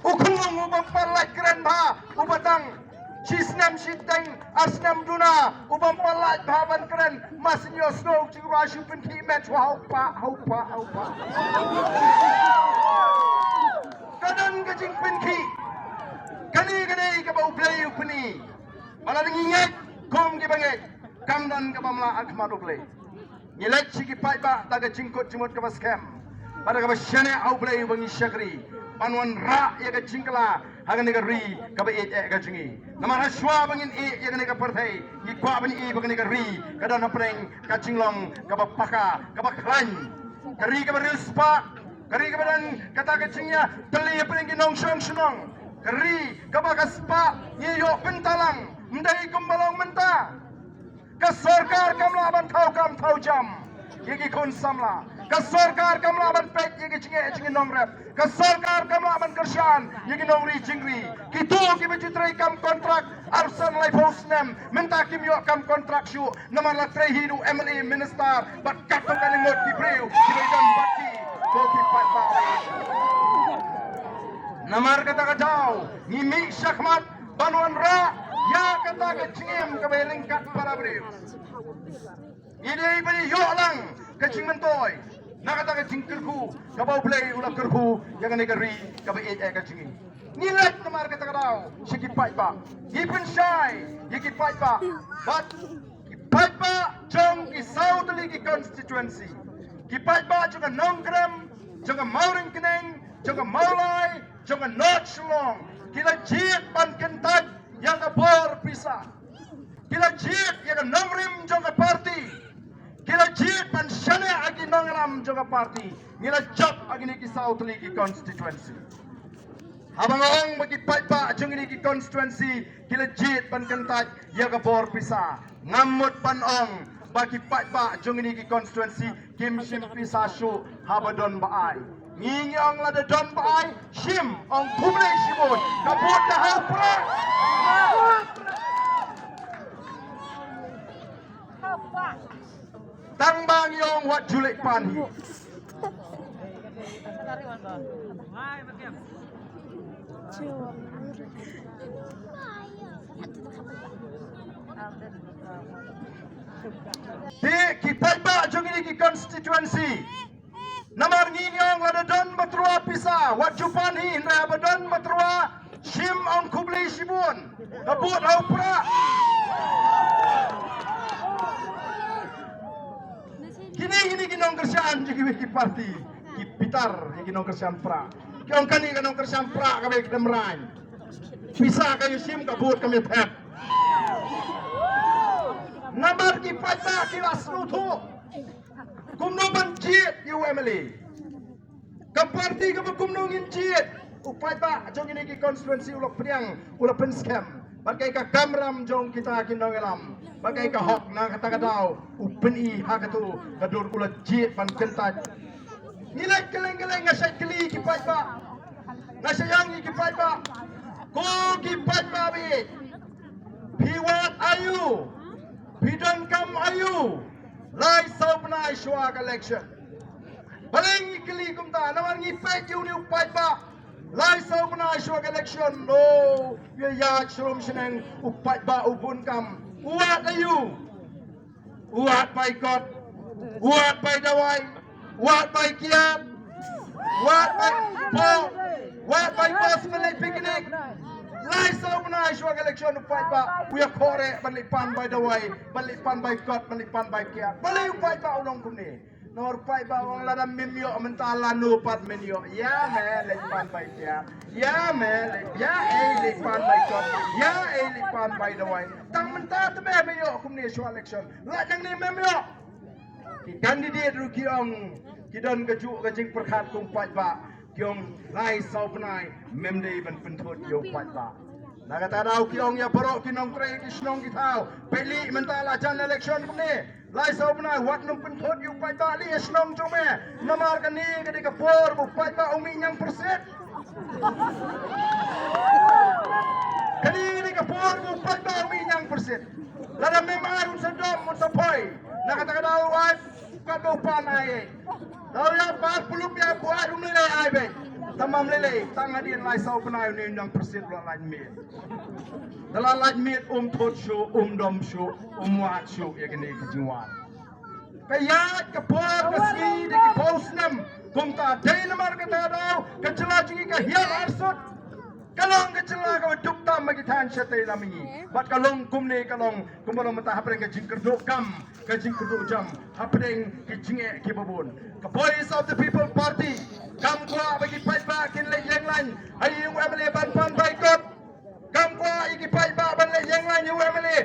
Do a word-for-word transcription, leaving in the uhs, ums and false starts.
U khunlung u bym pat lait kren bha, u ba tang shi snem shiteng, ar snem duna, u bym pat lait bha ban kren, ma sien ïohsngew jingruh shu pynkhih met shuwa ha u kpa, ha u kpa, ha u kpa. Ka don ka jingpynkhih. Kane ka dei kaba U Blei u pyni. Ba lada ngi ngeit kum kiba ngeit, kam don kaba mlah ha khmat U Blei. Ngi leit sha ki paidbah da ka jingkut jingmut kaba skhem, bad da kaba shaniah ha U Blei uba ngi shakri, ban wanrah ïa ka jingkylla ha kane ka ri kaba ïeit eh ka jong ngi. Namar ha shuwa ba ngin ïeh ïa kane ka pyrthei, ngi kwah ban ïohi ba kane ka ri ka don hapdeng ka jinglong kaba paka, kaba khlaiñ, ka ri kaba riewspah, ka ri kaba don kata ka jingïatylli hapdeng ki nongshong shnong, ka ri kaba ka spah ngi ïoh bynta lang, ym dei kumba long mynta. Ka sorkar kam lah ban thaw kam thaw jam ïa ki khun samla. Ka sorkar kam lah ban peit ïa ki jingeh jong ki nongrep. Ka sorkar kam lah ban kyrshan ïa ki nongri jingri. Kito kiba ju trei kam kontrak arphew san laiphew snem, mynta kim ïoh kam kontrak shuh, namar la trei hi da u M L A, minister bad katto katne ngut ki briew kiba ïadon bad ki, ko ki paidbah. Namar kata ka daw ngi mih shakhmat ban wanrah ïa kata ka jingim kaba ïalyngkot para briew. Ngi dei ban ïoh lang ka jingmyntoi na kata ka jingkyrkhu kaba U Blei u la kyrkhu ïa kane ka ri kaba ïeit eh ka jong ngi. Ngi leit namar kata ka daw sha ki paidbah, ngi pynshai ïa ki paidbah, bad ki paidbah jong ki saw tylli ki constituency, ki paidbah jong ka Nongkrem, jong ka Mawryngkneng, jong ka Mawlai, jong ka North Shillong, ki la jied ban kyntait ïa ka bor pisa. Ki la jied ïa ka nongrim jong ka party. Ki la jied ban shaniah ha ki nongïalam jong ka party. Ngi la jop ha kine ki saw tylli ki constituency. Haba nga ong ba ki paidbah jong kine ki constituency ki la jied ban kyntait ïa ka bor pisa, ngam mut ban ong ba ki paidbah jong kine ki constituency kim shim pisa shuh haba don ba ai. Ngi ngi ong lada don ba ai, shim, ong khublei shibun, ka vote ka ha u Prah. Tang ba ngi ong wat ju leit pan hi. Te ki paidbah jong kine ki constituency, namar ngi ngi ong lada don ba tyrwa pisa wat ju pan hi, hynrei haba don ba tyrwa, shim, ong khublei shibun, ka vote ha u Prah. Kine kine ki nongkyrshan jong kiwei ki party ki bitar ïa ki nongkyrshan Prah. Ki ong kane ka nongkyrshan Prah kaba ïa khlem rang. Pisa ka ïa shim, ka vote kam ïa thep. Namar ki paidbah ki la sngewthuh kumno ban jied ïa u M L A. Ka party kaba kumno ngin jied. U paidbah jong kine ki constituency u la pdiang, u la pynskhem bad kaei ka kamram jong kita ki nongïalam, bad kaei ka hok. Na kata ka daw u pyni ha kato ka dur, u la jied ban kyntait. Ngi leit kylleng kylleng, nga shait kylli ki paidbah, nga shait ong ïa ki paidbah, ko ki paidbah ba ïeit, phi wad aïu, phi donkam aïu lai saw bnai shuwa ka election? Balei ngi kylli kumta? Namar ngi peit ïa une u paidbah lai saw bnai shuwa ka election, no, u ïaid sharum shaneng, u paidbah u bun kam. U wad aïu? U wad bai kot, u wad bai dawai, u wad bai kiad, u wad bai pok, u wad bai bos ban leit picnic. Lai saw bnai shuwa ka election u paidbah u ïakhoh reh ban leit pan bai dawai, ban leit pan bai kot, ban leit pan bai kiad. Balei u paidbah u long kumne? Nor paidbah u ong lada mem ïoh mynta lano pat men ïoh. Ïa me leit pan bai kiad, ïa me leit, ïa ei leit pan bai kot, ïa ei leit pan bai dawai. Tang mynta te me ïoh kumne shuwa election. Lait nangne mem ïoh. Ki candidate ruh ki ong, ki don kajuh ka jingpyrkhat kum paidbah. Ki ong lai saw bnai mem dei ban pynthut ïa u paidbah. Na kata daw ki ong ïa baroh ki nongtrei ki shnong ki thaw, peit lei mynta la jan election kumne, lai saw bnai wat nym pynthut ïa u paidbah lei ha shnong jong me. Namar kane ka dei ka por ba u paidbah u mih ñiangpyrsit. Kane ka dei ka por ba u paidbah u mih ñiangpyrsit. Lada mem ai un sa dom un sa phai. Na kata ka daw ai Katba u pan ai. Tau ïa bar puluh ïa buat um lei ai beit. Tamam lei lei, tang hadien lai saw bnai une u nang pyrshit u la lait miet. Da la lait miet um thut shuh, um dom shuh, um wad shuh ïa kine ki jingwad. Ka ïaid ka por ka sngi da ki phew snem, kumta dei namar kata daw ka jylla jong ngi ka hiar arsut. Ka long ka jylla kaba duk tam ba ki thaiñ shatei lam ngi. Bad ka long kumne ka long kumba long mynta hapdeng ka jingkyrduh kam, ka jingkyrduh jam hapdeng ki jingeh kiba bun. Ka Voice of the People Party kam kwah ba ki paidbah kin leit ïeng lain ha ïing u M L A ban pan baikot. Kam kwah ïa ki paidbah ban leit ïeng lain ïa u M L A